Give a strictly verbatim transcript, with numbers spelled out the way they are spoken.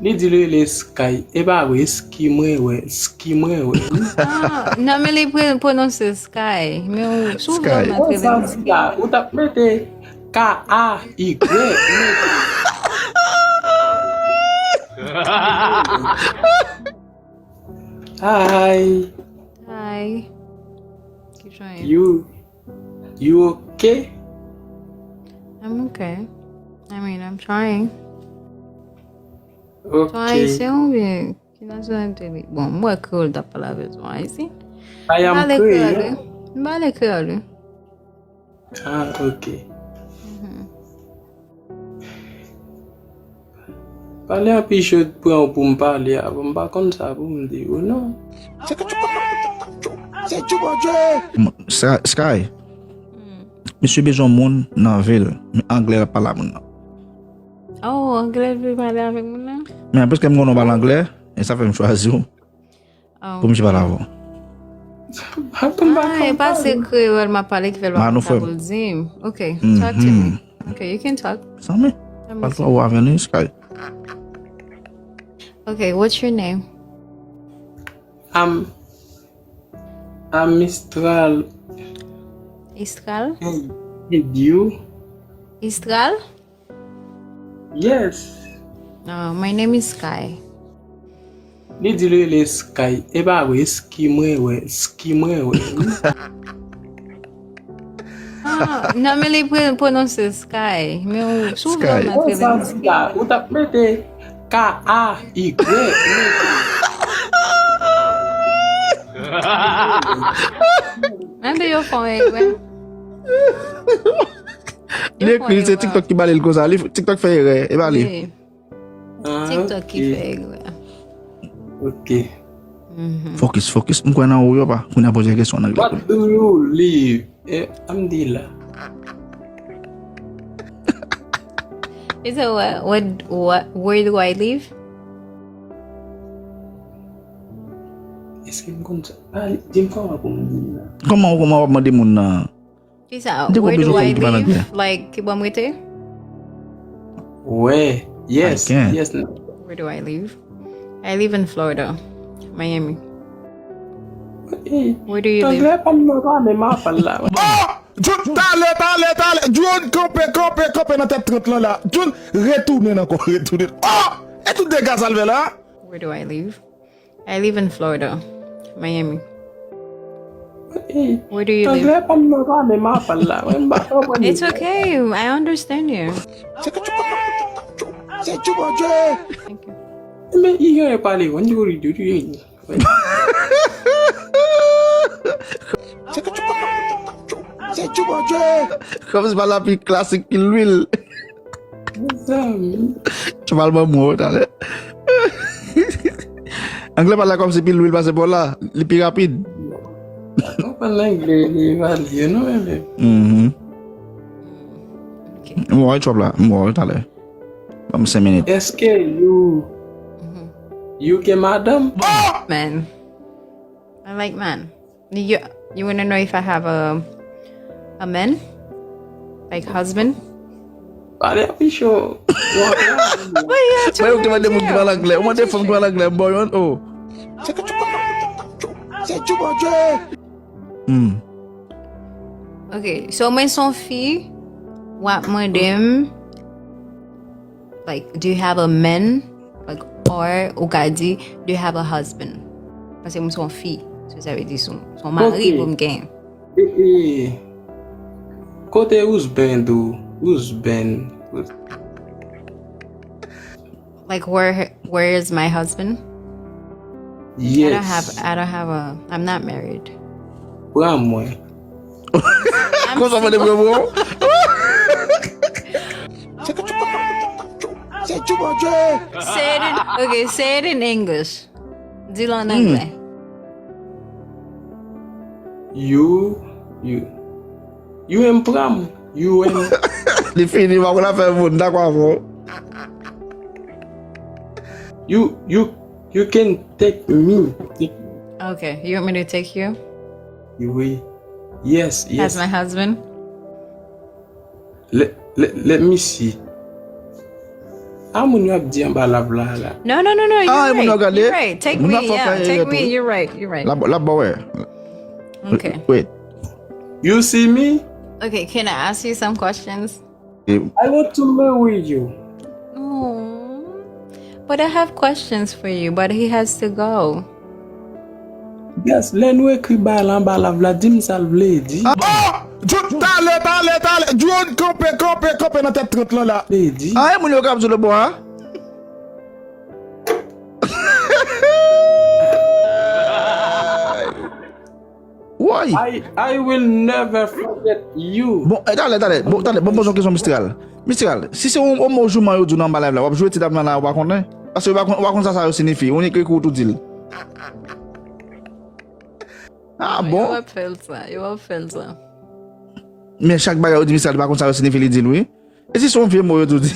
Li di li rele Sky. E pa vre, Ski mwen wè. Ski mwen wè. Ah, non, men li pre- pwononse Sky. Men ou, si w vle, w Sky. mèt rele m Ski. Ou t ap mete K A Y. Hi. Hi. Ki jan ye? You, you okay? I'm okay. I mean, I'm trying. Ok. Son ayisyen oubyen ki nasyonalite li? Bon, m wè kreyòl t ap pale avè son ayisyen. I am M pale kreyòl, Creole. Wi. M pale kreyòl, wi. Ah, ok. Pale anpil cho pran w pou m pale a, bon, m pa konn sa pou m di w, non. Sky, Sky. Misye bezwen moun nan vil, men anglè l ap pale a moun nan. Oh, anglè l vle pale avèk moun nan? Men apre ke m konnen w pale anglè, e sa fè m chwazi w Oh. pou misye pale avè w. Atann, m pa Ah, e konn pa se pale. Kreyòl m ap pale ki fè l pa Mano konn sa frè. Pou l di m. Ok, talk to me. Ok, you can talk. San mi. I'm Pale listening. twò wo avè li, Sky. Ok, what's your name? I'm, I'm Mistral. Istral? And you? Istral? Yes. Uh, my name is Sky. Li di li rele Sky. E pa vre, Ski mwen wè. Ski mwen wè. Ah, non, men li pre- pwononse Sky. Men ou, si w vle, w Sky. mèt rele m. Ou t ap mete K A Y. Mande yo fè yon egzanp. Li ekri, se TikTok ki ba li l konsa. Li, TikTok fè erè, e pa li. Wi. Ah, TikTok ki ok. Fè egzanp. Ok. Focus, focus. M kwè nan ou yo pa. Kounye a poze kesyon an anglè. What do you live? Eh, I'm Dila. Is it what, what, what, where do I live? Èske m konn sa? Pale, di m kòman pou m di l la. Kòman, kòman w ap mande moun nan? Ki sa? Di Where konbyen do sou I ki pa nan live? byen. Like, ki bò m rete? Wè, yes, I can't. Yes, no. Where do I live? I live in Florida, Miami. Eh, Where do you live? Anglè pa m nan pa men m ap pale la. Oh! John, talè, talè, talè. John, kanpe, kanpe, kanpe nan tèt trant lan la. John, retounen ankò, retounen. Oh! E tout dega sa l fè la. Where do I live? I live in Florida, Miami. Eh, Where do you live? Anglè pa m nan pa men m ap pale la. Mwen m pa konprann. It's okay. I understand you. Se ke tu comprends. Se tu, mon Dieu. Thank you. Men i gen pale, wan di ou di ou di. Se ke tu comprends. Se tu, mon Dieu. Kòm se pa la pi klasik ki lwil. Mezanmi. Chwal ban mwen talè. Anglè pale la kòm se pi lwil pase bò la, li pi rapid. Konprann anglè li pale yo non men. Mhm. Ok. M wè chwal la, m wè talè. Ban m senk minit. Èske you you gen madanm? Men. I like men. You, you want to know if I have a a man? Like husband? Pale anpil cho. Well, yeah, Mwen yo ki mande moun ki pale anglè. Ou mande fanm ki pale anglè, m ba w yon, oh. Se ke tu comprends. Se tu, mon Dieu. Hmm. Ok, so mwen se yon fi, w ap mande m, like, do you have a man? Like, or, ou ka di, do you have a husband? Paske mwen se yon fi, so sa vle di se yon se yon mari Ok. Pou m gen. E, e, kote husband ou? Husband. Like, where where is my husband? I don't have Yes. I don't have a I'm not married. Pran mwen. I'm Konsa mande single. Pran mwen. Say it in, okay, say it in English. Di l an anglè. You, you, you am pran m. You am. Li fini, pa konn afè moun, dakò avè w. You, you, you can take me. Okay, you want me to take you Oui. Yes, as yes. My husband? Let, let, let me see. Sa moun yo ap di anba live la la. No, no, no, no. You're Ah, e moun yo right. gade? You're right. Take Moun me. yo ap fè Yeah, fè take erè me. tou. You're right. You're right. L ap, l ap ba w wè. Okay. Wait. You see me? Okay. Can I ask you some questions? I want to marry you. Oh, but I have questions for you. But he has to go. Yes, lè nou ekri ba la anba live la, di m sa l vle di. Oh! Drone, talè, talè, talè. Drone, kanpe, kanpe, kanpe nan tèt trant lan la. Vle di. Ah, e moun yo k ap di le bwa. Woy. I, I will never forget you. Bon, e talè, talè. Bon, talè, bon, poze yon kesyon Mistral. Mistral, si se yon, yon mo jouman yo di w nan anba live la, w ap jwe ti dam nan la, ou pa konnen? Paske ou pa konn, ou pa konn sa sa yo siyifi. Ou nik ekri ou tou di l. Ah, Yo bon? ap fè l sa. Yo ap fè l sa. Men chak bagay yo di Mistral, li pa konn sa yo siyifi, li di l, wi. E si se yon vye mo yo di w di?